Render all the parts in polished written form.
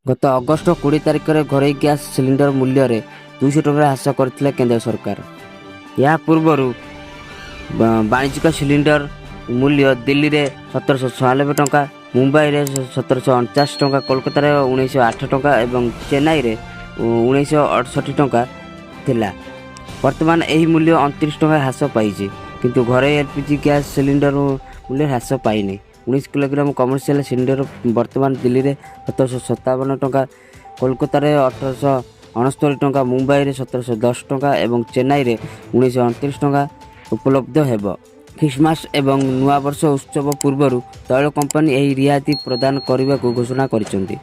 ଗତ ଅଗଷ୍ଟ 20 ତାରିଖରେ ଘରୋଇ ଗ୍ୟାସ୍ ସିଲିଣ୍ଡର ମୂଲ୍ୟରେ 200 ଟଙ୍କା ହ୍ରାସ କରିଥିଲେ କେନ୍ଦ୍ର ସରକାର। ଏହା ପୂର୍ବରୁ ବାଣିଜ୍ୟିକ ସିଲିଣ୍ଡର ମୂଲ୍ୟ ଦିଲ୍ଲୀରେ 1796 ଟଙ୍କା, ମୁମ୍ବାଇରେ 1749 ଟଙ୍କା, କୋଲକାତାରେ 1908 ଟଙ୍କା ଏବଂ ଚେନ୍ନାଇରେ 1968 ଟଙ୍କା ଥିଲା। ବର୍ତ୍ତମାନ ଏହି ମୂଲ୍ୟ 29 ଟଙ୍କା ହ୍ରାସ ପାଇଛି, କିନ୍ତୁ ଘରୋଇ ଏଲ୍ପିଜି ଗ୍ୟାସ୍ ସିଲିଣ୍ଡର ମୂଲ୍ୟ ହ୍ରାସ ପାଇନି। 19 କିଲୋଗ୍ରାମ କମର୍ସିଆଲ ସିଲିଣ୍ଡର ବର୍ତ୍ତମାନ ଦିଲ୍ଲୀରେ 1757 ଟଙ୍କା, କୋଲକାତାରେ 1869 ଟଙ୍କା, ମୁମ୍ବାଇରେ 1710 ଟଙ୍କା ଏବଂ ଚେନ୍ନାଇରେ 1929 ଟଙ୍କା ଉପଲବ୍ଧ ହେବ। ଖ୍ରୀଷ୍ଟମାସ ଏବଂ ନୂଆବର୍ଷ ଉତ୍ସବ ପୂର୍ବରୁ ତୈଳ କମ୍ପାନୀ ଏହି ରିହାତି ପ୍ରଦାନ କରିବାକୁ ଘୋଷଣା କରିଛନ୍ତି।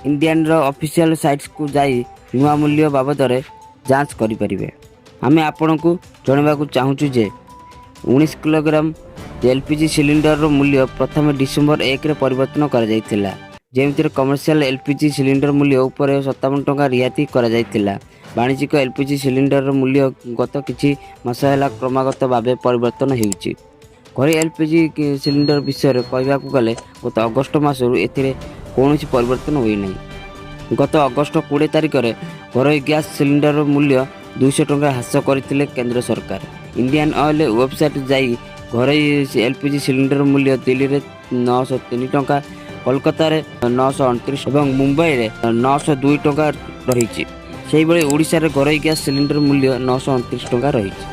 ଇଣ୍ଡିଆନର ଅଫିସିଆଲ ସାଇଟ୍ସକୁ ଯାଇ ନୂଆ ମୂଲ୍ୟ ବାବଦରେ ଯାଞ୍ଚ କରିପାରିବେ। ଆମେ ଆପଣଙ୍କୁ ଜଣାଇବାକୁ ଚାହୁଁଛୁ ଯେ 19 କିଲୋଗ୍ରାମ ଏଲ୍ପିଜି ସିଲିଣ୍ଡରର ମୂଲ୍ୟ ପ୍ରଥମେ ଡିସେମ୍ବର 1ରେ ପରିବର୍ତ୍ତନ କରାଯାଇଥିଲା, ଯେଉଁଥିରେ କମର୍ସିଆଲ ଏଲ୍ପିଜି ସିଲିଣ୍ଡର ମୂଲ୍ୟ ଉପରେ 57 ଟଙ୍କା ରିହାତି କରାଯାଇଥିଲା। ବାଣିଜ୍ୟିକ ଏଲ୍ପିଜି ସିଲିଣ୍ଡରର ମୂଲ୍ୟ ଗତ କିଛି ମାସ ହେଲା କ୍ରମାଗତ ଭାବେ ପରିବର୍ତ୍ତନ ହେଉଛି। ଘରୋଇ ଏଲ୍ପିଜି ସିଲିଣ୍ଡର ବିଷୟରେ କହିବାକୁ ଗଲେ, ଗତ ଅଗଷ୍ଟ ମାସରୁ ଏଥିରେ କୌଣସି ପରିବର୍ତ୍ତନ ହୋଇନାହିଁ। ଗତ ଅଗଷ୍ଟ 20 ତାରିଖରେ ଘରୋଇ ଗ୍ୟାସ୍ ସିଲିଣ୍ଡରର ମୂଲ୍ୟ 200 ଟଙ୍କା ହ୍ରାସ କରିଥିଲେ କେନ୍ଦ୍ର ସରକାର। ଇଣ୍ଡିଆନ୍ ଅଏଲ୍ ୱେବସାଇଟ୍ ଯାଇ ଘରୋଇ ଏଲ୍ପିଜି ସିଲିଣ୍ଡର ମୂଲ୍ୟ ଦିଲ୍ଲୀରେ 903 ଟଙ୍କା, କୋଲକାତାରେ 929 ଏବଂ ମୁମ୍ବାଇରେ 902 ଟଙ୍କା ରହିଛି। ସେହିଭଳି ଓଡ଼ିଶାରେ ଘରୋଇ ଗ୍ୟାସ୍ ସିଲିଣ୍ଡର ମୂଲ୍ୟ 929 ଟଙ୍କା ରହିଛି।